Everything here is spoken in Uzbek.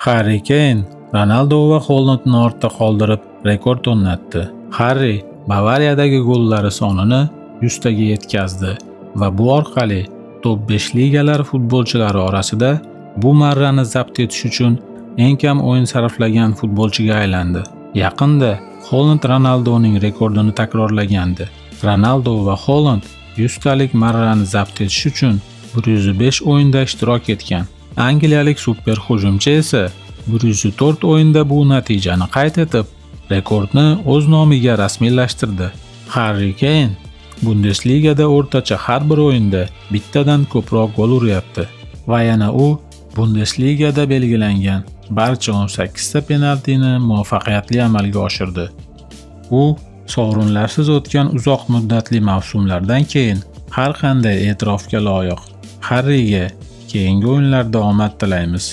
Harri Keyn Ronaldo va Holandni ortda qoldirib rekord o'rnatdi. Harri Bavariyadagi gollari sonini 100 taga yetkazdi va bu orqali top 5 ligalar futbolchilari orasida bu marrani zabt etish uchun eng kam o'yin sarflagan futbolchiga aylandi. Yaqinda Holand Ronaldoning rekordini takrorlagandi. Ronaldo va Holand 100 talik marrani zabt etish uchun 105 o'yinda ishtirok etgan. Angliyalik super hujumchi esa 104 o'yinda bu natijani qayd etib, rekordni o'z nomiga rasmiylashtirdi. Harri Keyn Bundesligada o'rtacha har bir o'yinda bittadan ko'proq gol uryapti va yana u Bundesligada belgilangan barcha 18 ta penaltini muvaffaqiyatli amalga oshirdi. U sovrinlarsiz o'tgan uzoq muddatli mavsumlardan keyin har qanday e'tirofga loyiq. Harriga keyingi o'yinlarda omad tilaymiz.